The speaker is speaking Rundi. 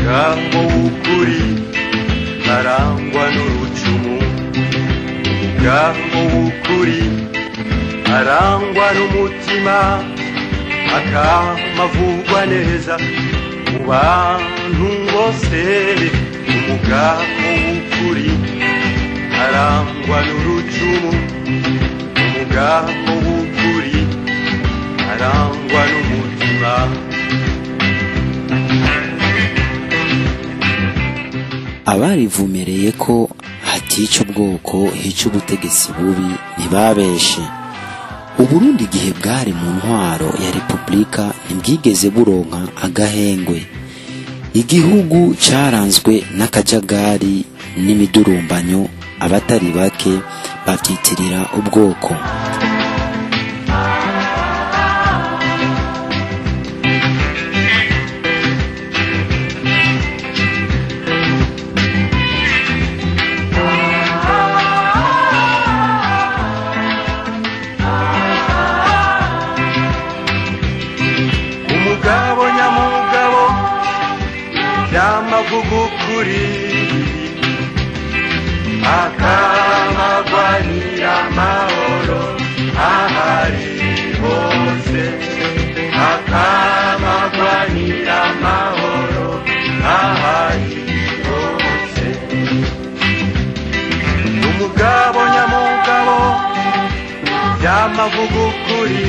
Umugabo w'ukuri arangwa n'urucumu, umugabo w'ukuri arangwa n'umutima, akamavugwa neza mu bantu bose. Umugabo w'ukuri arangwa n'urucumu, umugabo w'ukuri arangwa n'umutima. Abarivumereye ko hatica ubwoko hica ubutegetsi bubi ntibabeshe. Uburundi igihe bwari mu ntwaro ya Repubulika ntibwigeze buronka agahengwe. Igihugu caranzwe n'akajagari n'imidurumbanyo, abatari bake bavyitirira ubwoko. Umugabo nyamugabo yamavuga ukuri, akamagwanira amahoro ahari hose, akamagwanira amahoro ahari hose. Umugabo nyamugabo yamavuga ukuri.